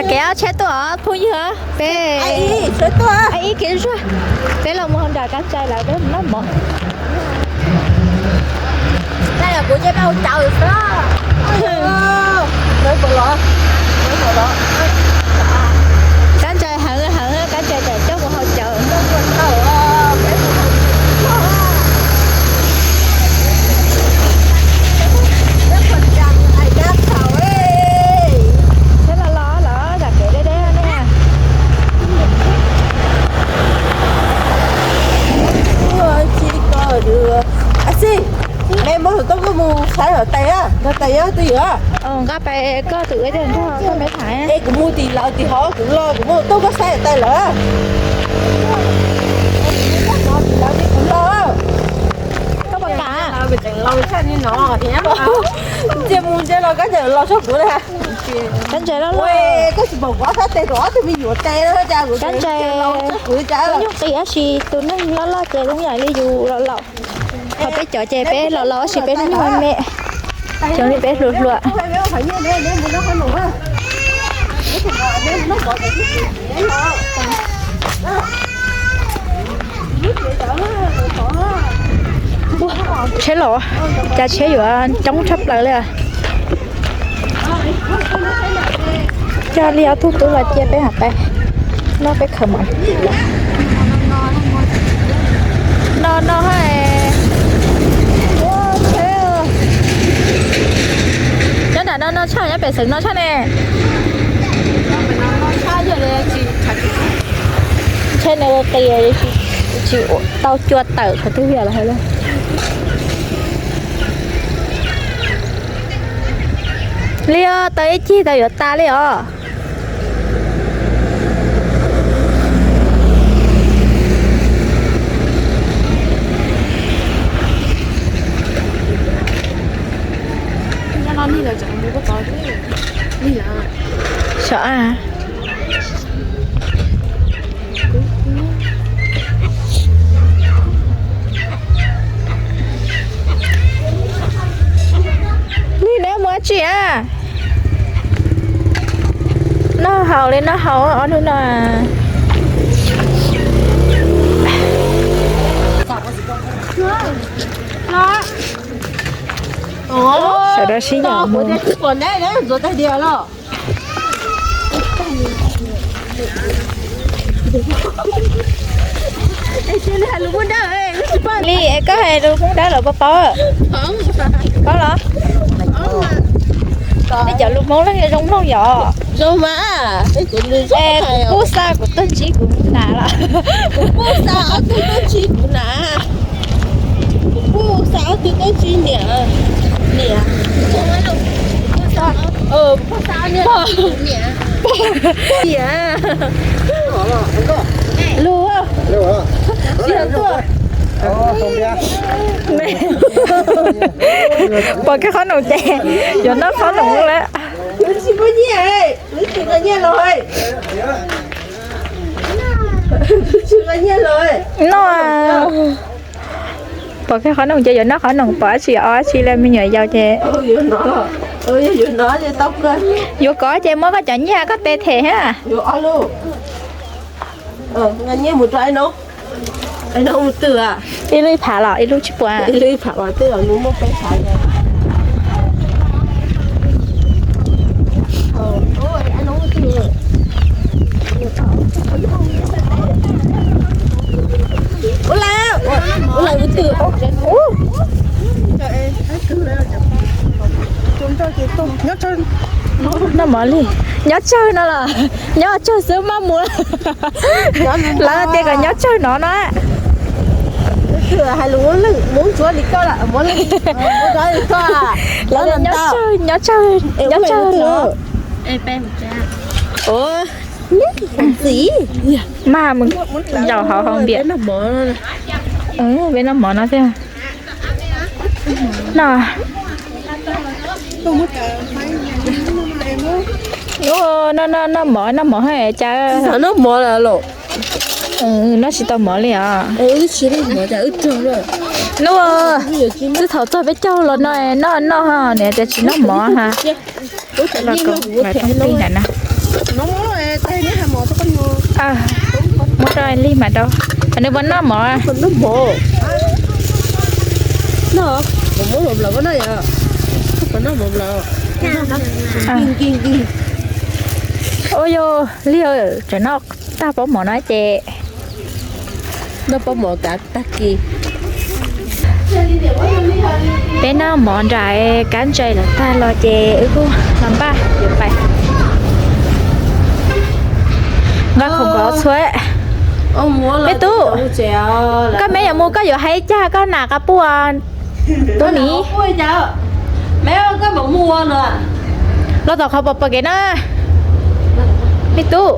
Kev ob tsheb tuaj os phooj ywg, peb ib kev zuag, peb los mus hauv nram Kab Ntsais lawm peb mus noj mov. Kab Ntsais heev heev, Kab Ntsais tawm coj mus hauv cawv. Tsheb los los los zam kev deb deb ne. Xij, me muab hauv toob koj mus saib hauv tais, tais nyob twj ywm. Nqa pais koj tus ua tiag nrog koj me tham. Es kuv mus tim lawv tim hov kuv los kuv muab hauv toob koj saib hauv tais lawm. Tim lawv tim kuv los. Koj puas kam? Ntsia mus ntsia los koj tseem los tshaj kuv na. Koj ntsia los, koj tsis pom kuv ob sab tes rau ob tug me nyuam tes na, cas kuv tseem los tshaj kuv li cas. Nyuj qis tab sis tus neeg loj loj ces zoo yam li yus laus laus. Qhov peb cov ces peb laus laus tab sis peb hnub nyoog me, xyov li peb hluas hluas. Tsheb los, cas tsheb yuav coob tshaj plaws li. Coj li ob tug tub los cia peb mam pais noj peb khaws mov. No no, nyob nram no no tshaj, nyob pem xeev no tshaj ne. Tsheb no ua qis tsis tau cua tawm qhov twg li los hais li. Li os, tau ib cig tau yuav tas li os. Sav a. Li neb mus dab tsi a? Noj haus li noj haus ob hnub no. Sawv daws sib yaum mus. Li es koj hais lus Hmoob Dawb lawv puas paub? Paub los? Nej cov lus Hmoob Dawb zoo mloog yom? Zoo mas. Es kuv kuj xa kuv tuaj ntsib kuv nam los. Kuv kuj xa ob tug tuaj ntsib kuv nam. Kuv kuj xa ob tug tuaj ntsib niam. Niam. Niam. Lus. Pom kiag qhob noom ces yuav noj qhob noom lawm. Tsis muaj nyiaj, tsis muaj nyiaj los. Tsis muaj nyiaj los. Noj. Pom kiag qhob noom ces yuav noj qhob noom, pom dab tsi ob dab tsi li me nyuam yaus ces. Yuav kov ces muab koj cov nyiaj koj tes them thiab. Ib lub ib phav los ib lub tsib puas. Ua lais, ua lais ua twm. Noj mov li, nyob tsawg no los, nyob tsawg xwb maj mus. Lawv tias kom nyob tsawg no no. Hais lus Hmoob Ntsuab li koj, Hmoob Ntsuab li koj. Lawv nyob tsawg, nyob tsawg, nyob tsawg no. Mas mus zaum hauv hauv npias. Peb noj mov no thiab. No, noj, noj, noj mov, noj mov hais cas. Noj mov lawm los. Noj tsis tau mov li os. Noj, twb thaum txog peb caug los no noj noj niam tias tsis noj mov ha. Los kom lawv thooj tij ntawm no. Muab rau Lis mam rau. Nws puas noj mov? Ua yog Lis tseem noj tag pob mov no ces noj pob mov kav tag kis. Peb noj mov nram kab ntsais los tag los ces wb kuj los npaj yuav pais nqa khoom nkos txhua. Me tub, koj me yuav mus koj yuav hais cas koj nam qab puj tub ni. Los tom qhov pom pom kev na. Me tub.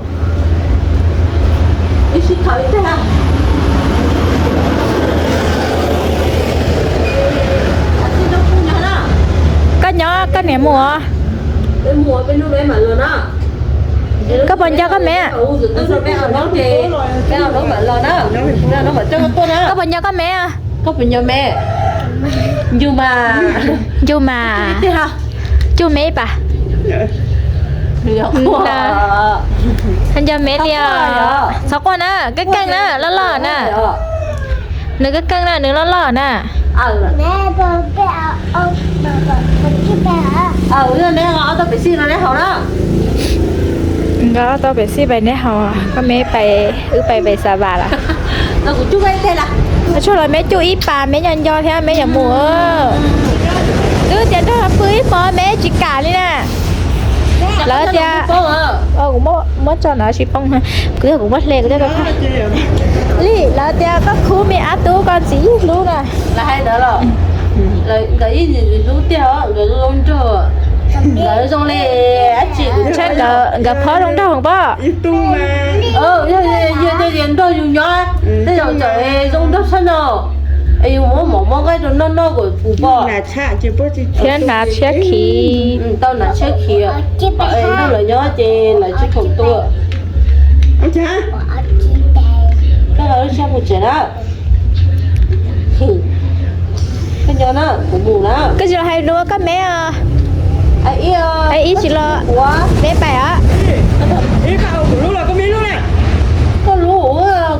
Koj nyob koj niam mus os. Koj puas nco koj me? Koj puas nco koj me? Koj puas nco me? Ncu mas. Ncu mas. Ncu me ib pas. Nco me li os. Txhob quaj na, keej keej na, loj loj na. Nws keej keej na, nws loj loj na. Nkawd ob tau pem xij pais neb haus, koj me pais, wb pais pem Xav Vas lawm. Tshuav los me cuj ib pas, me nco nco thiab me yuav mus. Twb tias nrog pw ib hmos me tsis kam li na. Lawv tias, kuv muab tso no tsis poob, kuv yog kuv muab hle kuv coj tau. Li lawv tias koj khub me ab tub koj ntxim hlub na. Nkawd ib ntxim hlub tiag, nkawd zoo nraug, nkawd zoo li, nkawd phob zoo nraug pob. Yog nrog yus nyob, tej zaum txawm zoo nraug tshaj no, es yus muab mov muab nqaij rau noj noj kom puv pob. Thiab hnav tshiab khiv. Tau hnav tshiab khiv, ntuj lawv nyob ces lawv tsis khoom tuaj. Koj lub siab mus tsev na. Koj nyob na, kuv mus na. Koj tsis los hais lus koj me os. Ib tsis los, me pais os. Koj lub,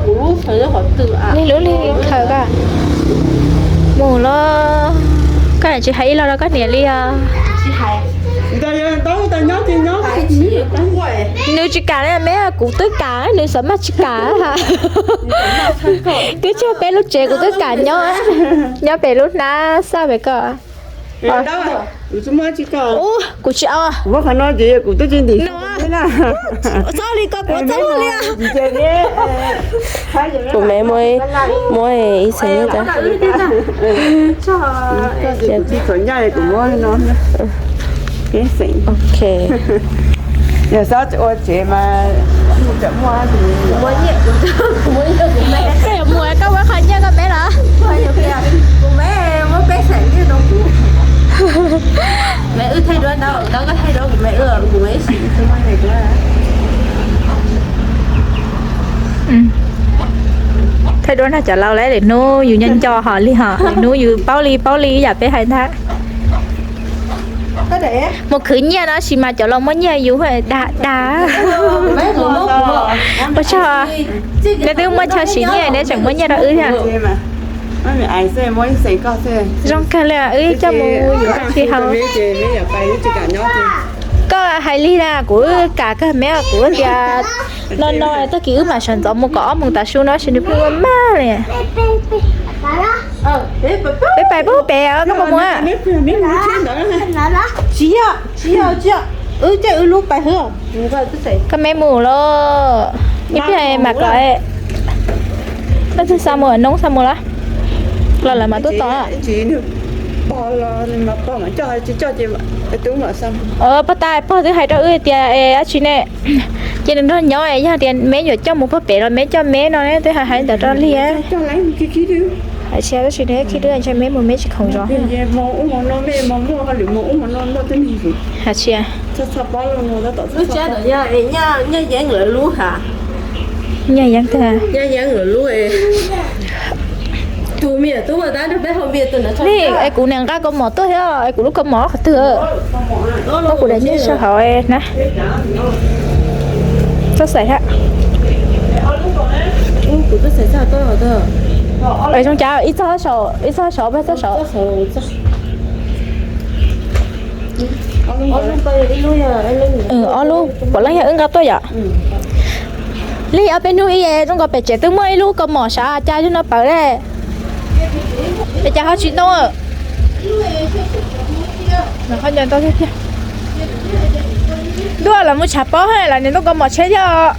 kuv lub sawv qhov twg? Lig lub lig khaws koj. Mus los, koj tsis hais ib lo rau koj niam li os. Nws tsis kam li me, kuv twb kam, nws xav mas tsis kam. Twb tsis peb lub tsev kuv twb kam nyob, nyob pem lub hnab xaj pem koj. Kuv tsis, kuv tsis, kuv twb tsis ntim. Txhob li ko kuv txhob li. Kuv me muab ib xeem ta. Ok. Yog xav ua tsev mas, koj muab qhov nyiaj koj me los. Kuv me muab peb xeem nyiaj rau kuv. Me wb thaij duab ntau, ntau koj thaij duab kuv me wb, kuv me ib sim. Thaij duab nrog cov laus lawm, lwm hnub yus nyob nco hos li hos, lwm hnub yus paub li paub li ib yam peb hais ntag. Mus khwv nyiaj no sis mas cov laus muab nyiaj yus dag dag. Ua tsaug, neb twb muaj chaw siv nyiaj neb tseem muab nyiaj rau wb thiab. Zoo kawg li, wb coj mus yuav dab tsi haus. Koj hais li na, kuv kam kawg me, kuv tias no no tag kis wb mam sawv ntxov mus kom ob moos tav su no sis nws pheej ua maj li. Peb pais pub pem koj puas mus? Tsis yog, tsis yog, tsis yog, wb caij wb lub pais xwb. Koj me mus los, ib pliag mam kom. Koj twb xa mus noob xa mus los, los lawv mam tuaj tos. Pog tas pog twb hais rau wb tias dab tsi ne, ces nws nrog nyob, yog tias me yuav coj mus puag pem los me coj me no, twb hais hais ntawd rau Lig. Hais tsis dab tsi ne, khib dwb ntshe me mus me tsis khoom zov. Hais tsis, nyiaj yeeb lawv lub ha. Nyiaj yeeb twg? Tus me tub tab nrog peb haus npias tus na. Lig, es kuv niam nqa kaus mom tuaj thiab, es kuv lub kaus mom qhov twg? Muab kuv daim nyiaj sau hauv na. Txhob xaiv hab. Zoo cas ib txoj saum, ib txoj saum, peb txoj saum. Ob lub, puav leej yog wb nqa tuaj yom. Li ob peb hnub ib zoo nkaus pem tsev twb muaj ib lub kaus mom sav cas zoo no pawv le. Es cas ho tsis ntoo? Ntuj, los mus tshav pob los nws ntoo kaus mom tsheb thiab.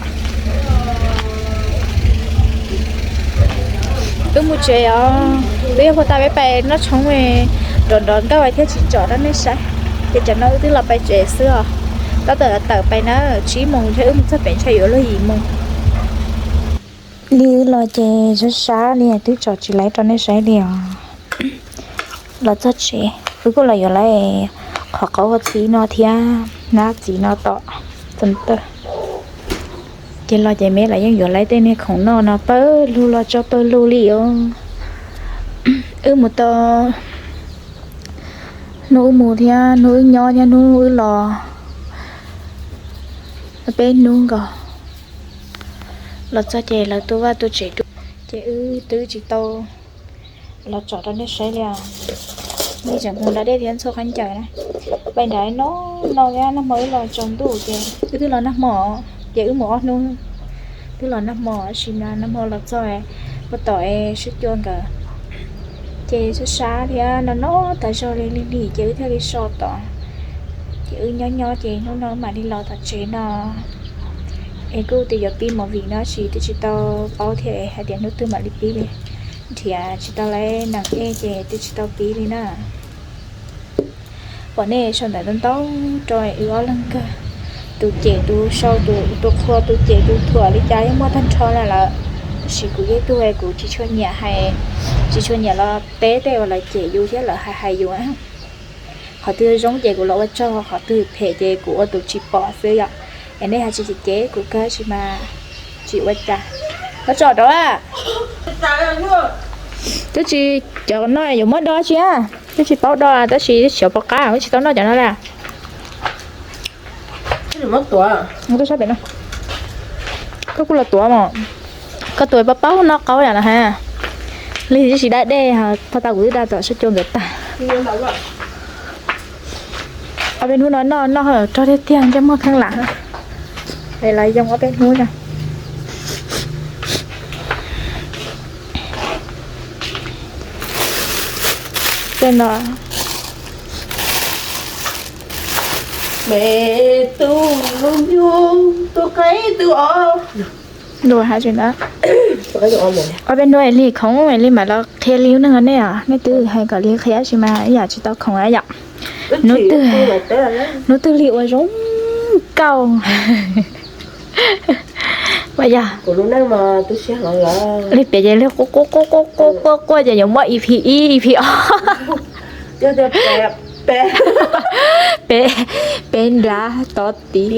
Twb mus tsev os, twb yog puag ta peb pais noj tshoob, nrov nrov nkauj thiab tsis tsom rau nej saib. Ces tam no wb twb los pais tsev xwb os. Tab tom tawm pais na, tsib moos ntshe wb mus txog pem ntshe yuav luag yim moos. Li wb los ces sab sab li twb tsom tsis laib rau nej saib li os. Los txog tsev wb kuj los yuav laib qhov qaub ua txiv no thiab, nab txiv no tom txav tawg. Ces los ces me lawv yeej yuav laib tej niag khoom noj no pawg lug los tso pawg lug li os. Wb mus tau hnub wb mus thiab hnub wb nyob thiab hnub wb los, peb hnub nkaus. Los txog ces lawv tu vaj tu tsev rau, ces wb twb tsis tau los tsom rau nej saib li os. Nej tseem mus da dej thiab ntxhua khaub ncaws na. Pais nrad no no thiab, nag hmo wb los tsaus ntuj ces wb twb los nag hmo, ces wb mus ob hnub, twb los nag hmo, tab sis mas nag hmo los txog puag tom sab cua nkawd, ces sab sab thiab no no tas zog li li li ces wb thiaj li so tod. Ces wb nyob nyob ces hnub no mam li los tom tsev no. Es kuj tias yuav pib movie no tab sis twb tsis tau paub thiab hais tias hnub twg mam li pib li. Nrhiav tsis tau lawv neeg ej ces twb tsis tau pib li na. Pom nej sau ntawv ntau ntau rau wb ob leeg kawg, tus cem tus sau, tus qhuas tus cem tus thuam li cas yeej muaj tag nrho na lawm. Tab sis kuv yog ib tug kuv tsis tshua nyiam hais, tsis tshua nyiam los teb tej uas lawv cem yus thiab lawv hais hais yus. Qhov twg zoo ces kuv los ua tsaug, qhov twg phem ces kuv ua tus tsis pom xwb yom. Es nej hais tsis cem kuv kawg sis mas tsis ua cas. Koj tso rau a. Twb tsis, cov no yuav muab do tsi a? Twb tsis paub do tab sis xyov pom qab, tsis tau noj cov no la. Koj kuj los tuav mos, koj tuav paub paub noj qaub yam no ha. Li tsis da dej, pog tau kuv twb da tom sab cua nkawd tag. Ob peb hnub no noj noj rog tiag tiag ntsej muag kheej lam. Es los yoo ob peb hnub no. Tej no me tub lub npua, tus qaib tus os. Ob peb hnub es li khoom es li mam los qhia li lub neej nej os, nej twb hais kom li qhia sis mas ib yam tsis tau khoom yom. Hnub twg, hnub twg li ua zoo nkauj. Yog li piav ces li quaj quaj quaj quaj quaj quaj ces yuav muab E P ib E P ob. Peb, peb nrad tod tid.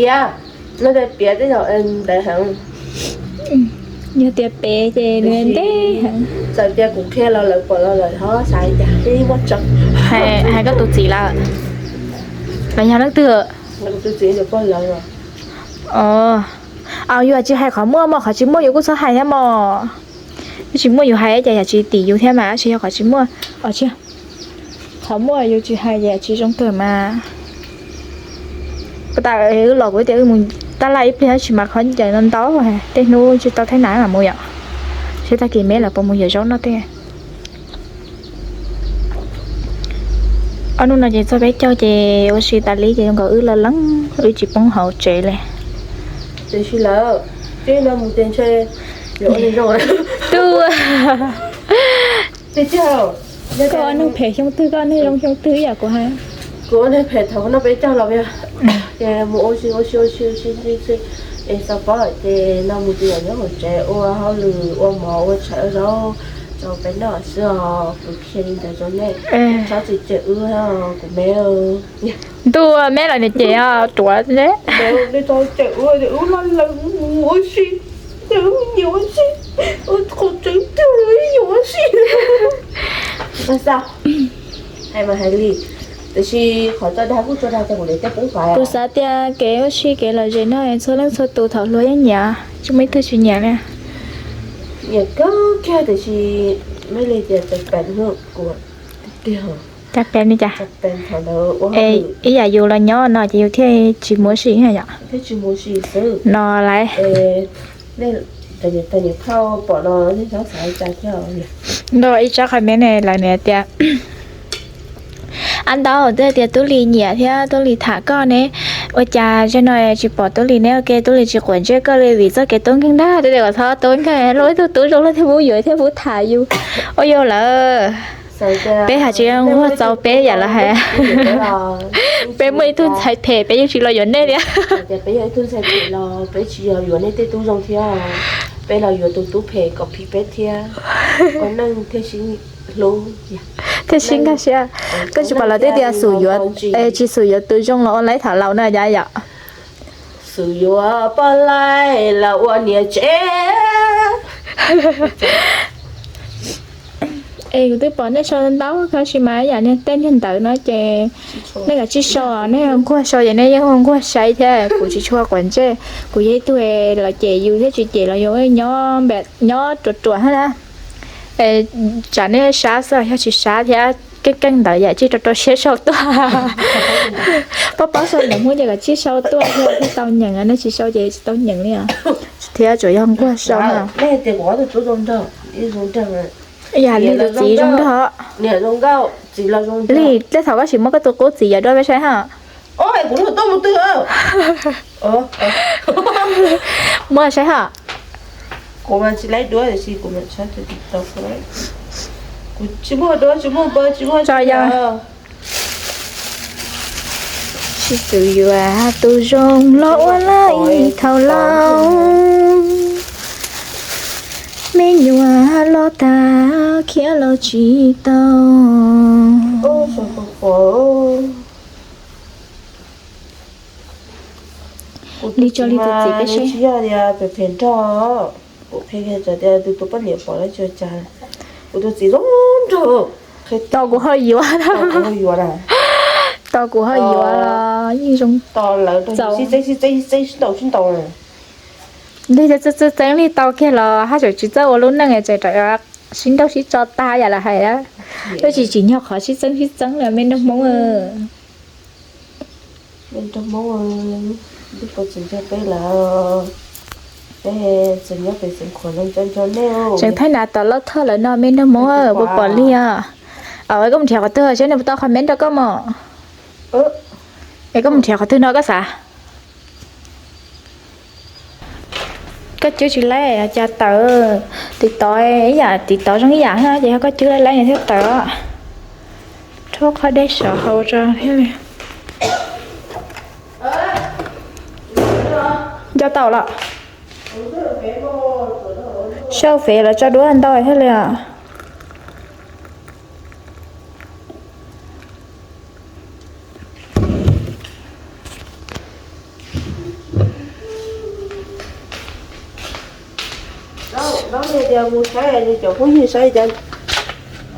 Yog tias peb ces nws ntev heev. Txawm tias kuv qhia los lawv pom los lawv ho xav cas twb muaj tso. Hais koj tus txiv lawm, los yog leej twg? Tus txiv pog lawv. Os, yus tsis hais qhov muaj mos, qhov tsis muaj yus kuj txhob hais thiab mos. Yus tsis muaj yus hais cas yam tsis tim yus thiab mas, tab sis yog qhov tsis muaj, qhov muaj yus tsis hais ces tsis zoo kawg mas. Puag ta wb los kuv tias wb mus tab laj ib pliag tab sis mas qhov ncaws no ntau, tej hnub tsis tau thaij nas mam mus yom. Seb tag kis me lawv puas mus yuav zaub noj tej. Ob hnub no ces txog peb caug ces ua si tas li ces zoo nkaus wb laj leeb, wb tsis poob hauv tsev li. Tiam sis lawm, twb no mus tias ntshe yuav ua zoo. Twb, koj ua neeg phem xyoo twg, koj ua neeg zoo xyoo twg ib yam kuv hais. Kuv ua neeg phem thaum kuv noj peb caug los yog, ces mus ua si ua si ua si ua si es xav paub ces no mus tias nyob hauv tsev ua hauj lwm ua mov ua tshais ua zaub rau peb noj xwb os. Kuv qhia li ntawd rau nej, txhob txwm cem wb, kuv me. Ntuj, me los niam cem os, ruam. Txhob cem wb, wb laj leeb mus ua si, wb nyiam ua si, ua qhov tseeb tiag los wb nyiam ua si. Hais mas hais li, Tiam sis qhov tso dag kuj tso dag tias kuv niam tej poob faiv. Kuv xav tias kev ua si kev lom zem no txhua leej txhua tus thaum hluas yeej nyiam, tsis muaj ib tug tsis nyiam li. Nyiam kawg kiag tiam sis mej li tias tas pes hnub kuv tiag. Cas pes li cas? Ib yam yus los nyob no ces yus thiaj tsis mus ua si yom. No lawm. Ntawm ib tsab qhov me ne lawv niam tias, a ntau twb tias Tub Lis nyiam thiab Tub Lis tham koj ne, ua cas zaum no tsis pom Tub Lis ne, ua ke Tub Lis tsis quav ntsej koj li vim txoj kev tub nkeeg ntag, twb tias kom txhob tub nkeeg, luag ib tug tub zoo luag thiaj pub yuav thiaj pub tham yus. Ua yog lawm, peb hais tsis nquag txaus peb yam lawv hais. Peb muaj ib tug ntxhais phem peb yeej tsis los yuav nej li. Peb tsis yog yuav nej tej tub zoo thiab, peb los yuav tus tub phem kom phim peb thiab. Ua neej thiaj sib hlub, thiaj sib nkag siab. Koj tsis pom lawv twb tias xum yuav, tsis xum yuav tus zoo los ua laib thaum laus na yom. Xum yuav poj laib los ua niam tsev. Es kuv twb pom nej sau ntau tab sis mas yam niag tej niag ntawv no ces nej kav tsij sau, nej nquag sau ces nej yeej nquag saib thiab, kuv tsis tshua quav ntsej. Kuv yog ib tug los cem yus thiab tsis cem los yus nyob ruam ruam thiab na. Tsam nej sab xwb, yog tsis sab thiab keej keej ntawd yam tsij rau rau siab sau tuaj. Paub paub sau ntawv Hmoob ces kav tsij sau tuaj thiab thiaj tau nyeem, nej tsis sau ces tsis tau nyeem li os. Thiab tsuas yog nquag sau na. Yam li tus txiv zoo nrog. Li tej thaum koj sim muab koj tus qub txiv yawm duab peb saib ha. Muab saib ha. Tso yog. Sib tw yuav tus zoo los ua laib thaum laus, me nyuam los tag khiav los tsis tau. Li tso li tus txiv peb saib. Phem phem nrog, kuv qhia tias tus tus poj niam pom lawm tsis ua cas. Kuv tus txiv zoo nraug. Tos kuv ho yuav, tos kuv ho yuav yeej zoo. Tos lawv sib txeeb sib txeeb sib txeeb sib ntaus sib ntaus. Li txeeb txeeb li tau kiag los haj tseem tsis txawj ua lub neej, tseem sib nrauj sib tso tag yam lawv hais. Lub tsis tsim nyog qhov sib txeeb sib txeeb li me nraug Hmoob. Me nraug Hmoob, twb pov txwv nrog peb lawm, peb txawm nyob pem tseem khuam nco nco nej. Tseem thaij nrad tom loj thoj lawm no me nraug Hmoob, puas pom li os? Koj mus nrhiav qhov twg saib nws puas tau comment rau koj mos? Es koj mus nrhiav qhov twg no koj xav? Koj cwb tsis laib cas tawm, tiv tov ib yam tiv tov zoo ib yam na ces yog koj cwb laib laib nws thiaj tawm. Rhaub qhov dej saum hauv tso thiab li. Nco tau los. Saib fev los tso duab ntau thiab li os.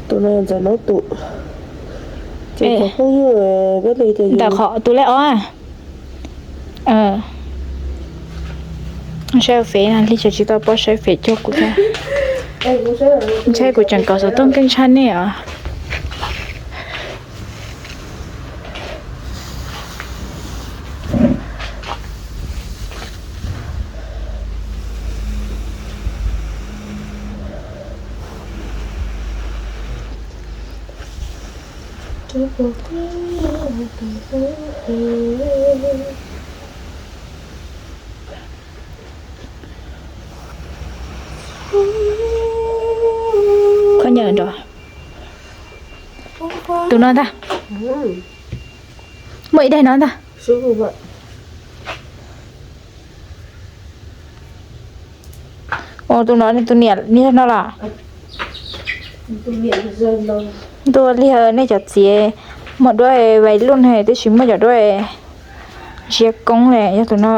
Tus no ntxawm no tus, tus phooj ywg peb li tias ntawm qhov tus lej ob. Saib fev na, li cas tsis tau paub saib fev cuag kuv thiab. Ntshai kuv tseem kov xov tooj keej tshaj nej os. Koj nyiam nrog tus no ntag. Muaj ib daim no ntag. Ua tus no, tus niam niag no los? Ntuj, liag nej cov txiv muaj duab vais luj ne, twb tsis muaj cov duab ntsia koob li, yog tus no.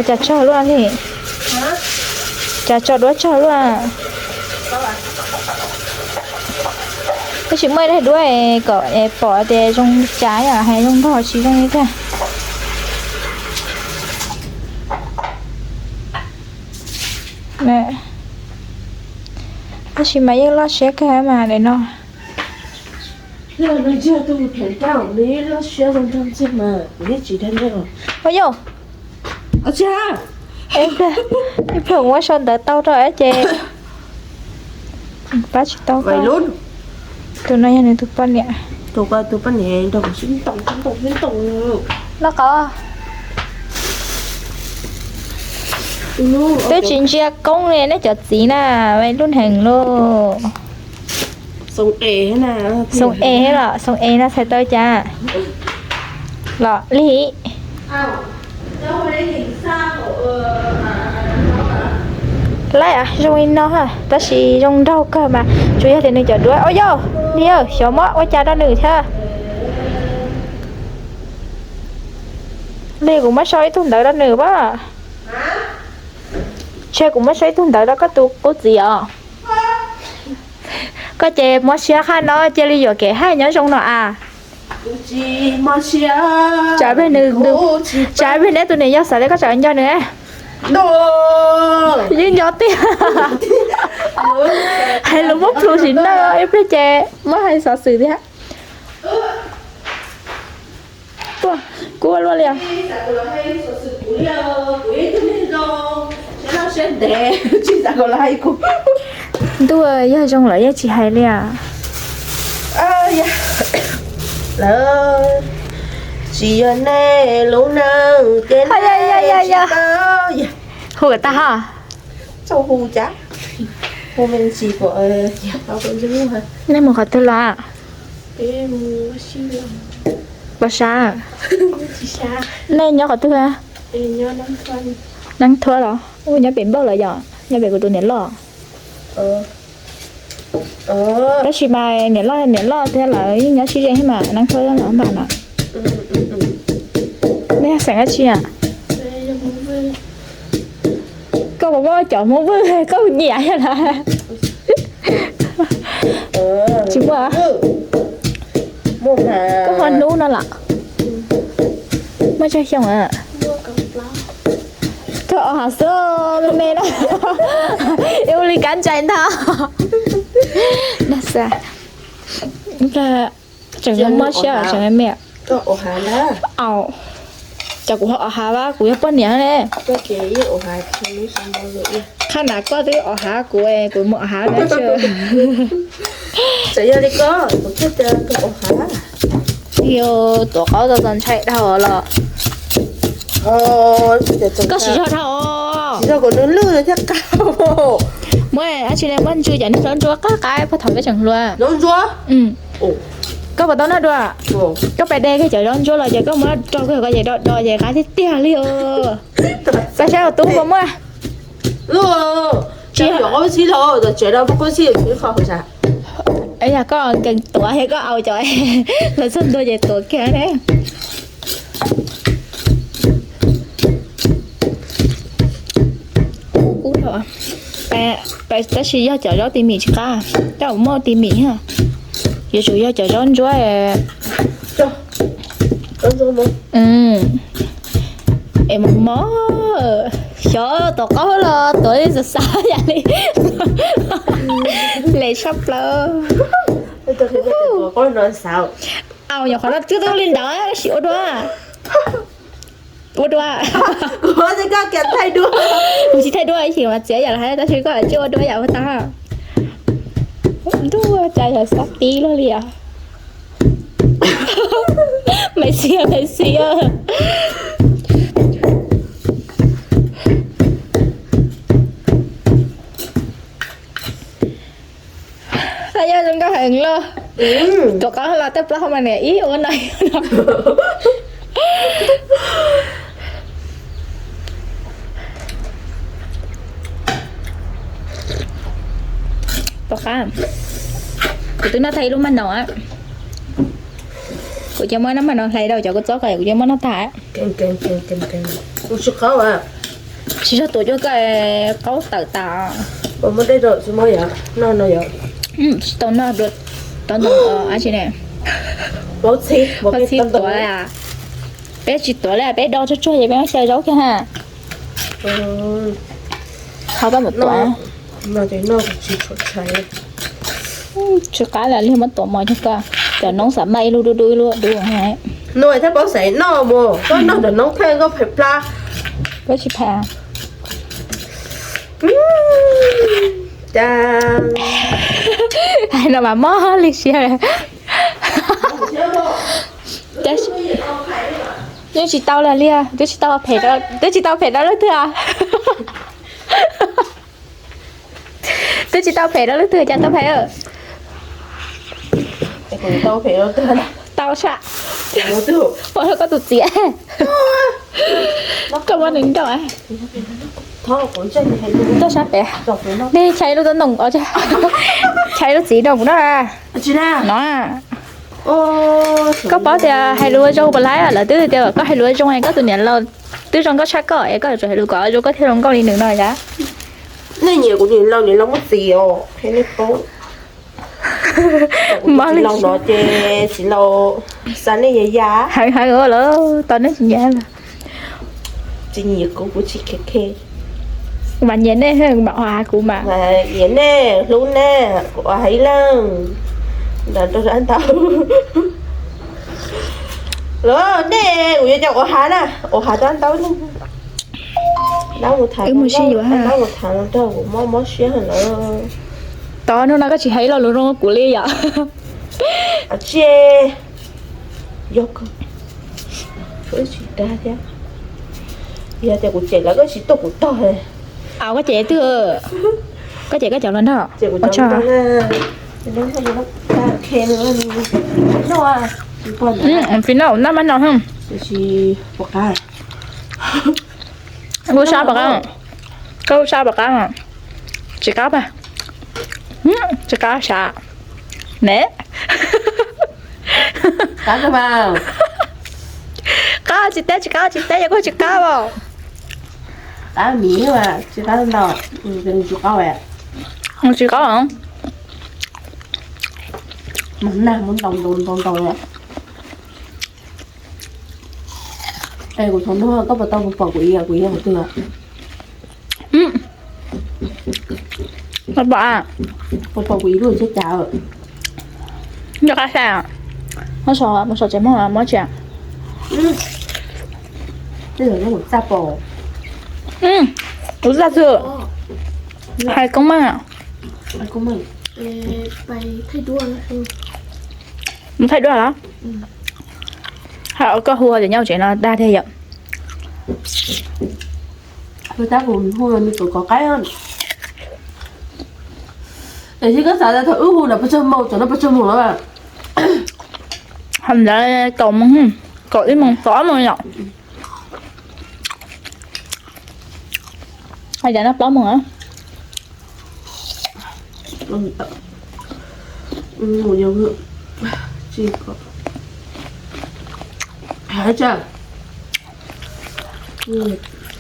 Cas tsawg luaj li? Cas tso duab tsawg luaj? Tab sis muaj ib daim duab kom pom tias zoo li cas yom, hais zoo nraug tsis zoo li cas. Tab sis mas yeej loj siab kawg mas daim no. Ua yog, ib pliag kuv muab sau ntawv tau rau ces pab tsis tau. Tus no yog nws tus poj niam. Tus poj niam no qhov twb tsis ntsia koob li nej cov txiv na, vais lub heev lauj. Xoo es los xoo es no txhais tau cas los li. Laib zoo li no, tab sis zoo nraug kawg mas tsuas yog tias nws cov duab. Ua yog, li xyov muab ua cas rau nws thiab. Li kuv muab sau ib tug ntawv rau nws pab. Tseg kuv muab sau ib tug ntawv rau koj tus qub txiv os. Koj ces mob siab qhaj no cia li yuam kev hais nyob zoo no as. Tsam peg nws, tsam peg neb tus niam yog xav tias koj tsam nco nws. Yeej nco tiag. Hais lus muab plhus sim neej ib pliag ces muab hais xov xwm thiab. Tuaj, kub ua luaj li os. Ntuj, yog zoo lawm yeej tsis hais li os. Lawv tsis yog nej lub neej ces nej tsis tau. Hu kom tag ho. Txhob hu cas. Hu me ntsis kom nej mus qhov twg los? Pos Sav. Nej nyob qhov twg? Neeb Thuab los? Nyob pem Nplog los yom? Nyob pem kuv tus niam loj. Tab sis mas niam loj niam loj thiab lawv yeej nyob sib ze thiab mas Neeb Thuab los npaj no. Nej yog xeem dab tsi? Koj puas muaj cov Hmoob Vwj koj nyiam thiab lawm? Tsis muaj. Koj ho hnub no los? Muaj tsawg xyoo? Koj o hav xwb me me na. Ua li kab ntsais ntag. Tseem muaj siab tseem me me. Au, cas kuv ho o hav, kuv yog poj niam ne. Qhaj na koj twb o hav kuv, kuv mus o hav na. Yog tuav qaub tau txaus ntshai dhau los. Koj siv zog dhau. Muab dab tsi ne, muab ntsw cov niag zaub ntsuab qab qab pog thaum peb tseem hluas. Koj puas tau noj dua? Koj pais de kiag cov zaub ntsuab los ces koj muab rau kiag ko ces do do ces qab tiag tiag li os. Pais saib os tub puas muaj. Yog koj nkees tuav thiab koj au cov lawv txog ntua ces tuav kiag ne. Tab sis yog cov zaub ti mis tsis qab, coj muaj ti mis, yuav tsum yog cov zaub ntsuab. Es mos mos, xyov tuav qaub los tuav li xav xav yam li. Les sab plaws. Au, nyuam qhuav no twb li ntawd tab sis ua dua. Ua dua. Kuv tsis thaij dua, ib chim mas txiav yam lawm tab sis koj tsis ua dua yam ua tag. Ntuj, cas yog xav tib luaj li os. Maiv Xis, Maiv Xis. Yog zoo nkauj heev los. Tuav qaub los tej plaub hau mas niam ib ua no. Tuav qaub, kuv twb noj tag ib lub maj no. Kuv cia muab nab maj no hlais rau cov kua txob ko, kuv cia muab noj tag. Tsis tau tuav cua koj qaub tawm tas. Tsis tau noj dua. Tau ntoo, a tsi ne, txhib tuav. Peb tsis tuav li, peb do tsuag tsuag ces peb muab xyaw zaub kiag ha. Qhov koj mus tuav. Tsis qab li, muab tuav mos cov noob xav mas ib lub dub dub ib lub dub. Nua thiab paub xaiv noj mus, koj noj cov noob thawj koj phem plab. Peb tsis phem. Hais no mas mob li siab. Yeej tsis tau li, twb tsis tau phem, twb tsis tau phem rau leej twg. Twb tsis tau phem rau leej twg, cas tau phem. Tau sab. Ua rau koj tus txiv, koj muab nws nrauj. Toj sab pem, nej chais lub tub noos, chais lub txiv nrauj kuv no. No, koj paub tias hais lus zoo puas laib, lawv twb tias koj hais lus zoo, koj tus niam laus twb zoo nkauj tshaj koj es koj tseem hais lus kom zoo koj thiaj zoo nkauj li nws no yom. Nej nyiam kuv niam laus, niam laus muaj txiv os, nej paub. Kuv txiv laus no ces txiv laus xa nej ya ya. Heev heev ua lawm, tau nej tsis nyiam. Tsis nyiam kuv, kuv tsis khe khe. Kuv mas nyiam nej, kuv mas ua hav kuv mas. Nyiam nej, hlub nej, kuv ua hav ib leeg. Nrog rau dab ntau. Los nej, kuv yuav coj ua hav na, ua hav dab ntau. Dab mus tham, dab mus tham los nrog kuv mob mob siab heev lawm. Tod hnub no koj tsis hais ib lo lus zoo kuv li yom? Tsis, yog koj tsis dag thiab. Yog tias kuv cem lawv koj tsis tuaj kuv tog. Koj cem twg? Koj cem koj cov hluas nraug? Fim no noj maj no. Kuv sab pom qab, koj sab pom qab, tsis qab, tsis qab sab ne. Qab tsis teb, tsis qab tsis teb, yog koj tsis qab os. Qab miv, tsis qab ntau, tsis qab. Mas nag muab ntau ntau ntau ntau. Es kuv thov nug koj puas tau pom kuv ib, kuv ib hauv twg? Puas pom, puas pom kuv ib lub tsheb cav? Nco qab saib, muab so, muab so tsev muag muab tsev. Kuv txaj xwb. Hais koob meej. Mus thaij duab los? Hais koj hu tias nyob tsev no dag thiab yom. Tab kuv hu me tus kov qaib. Tiam sis koj xav tias thaum wb hu ntawd pes tsawg moos, tam no pes tsawg moos lawm? Hais ntawd kaum moos, kaum ib moos, kaum ob moos yom. Hais tias no plaub moos.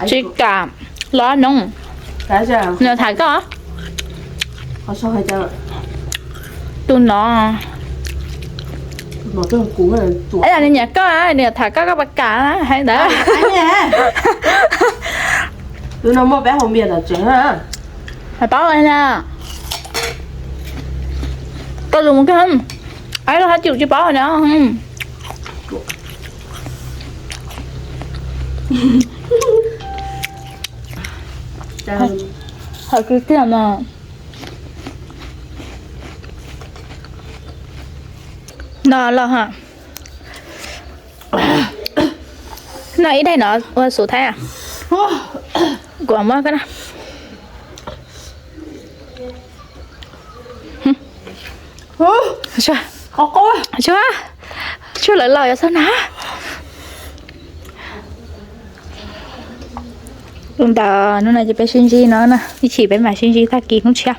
Tsis kam los noog. Nws tham koj? Tus no. Nws nyiam koj, nws tham koj, koj puas kam hais ntawd? Tus no muaj peb hauv npias tom tsev. Hais paub na. Koj tus mus kiag, aib, lub hab cum tsis paub no. Hais kiag mas. No los ha. No ib daim no ua xub thaib. Kuv muab koj no. Tshuav, tshuav lawv los yuav txog na. Tus ntawd hnub no ces peb sib ntsib no na, ib chim peb mam sib ntsib tag kis hnub tshiab.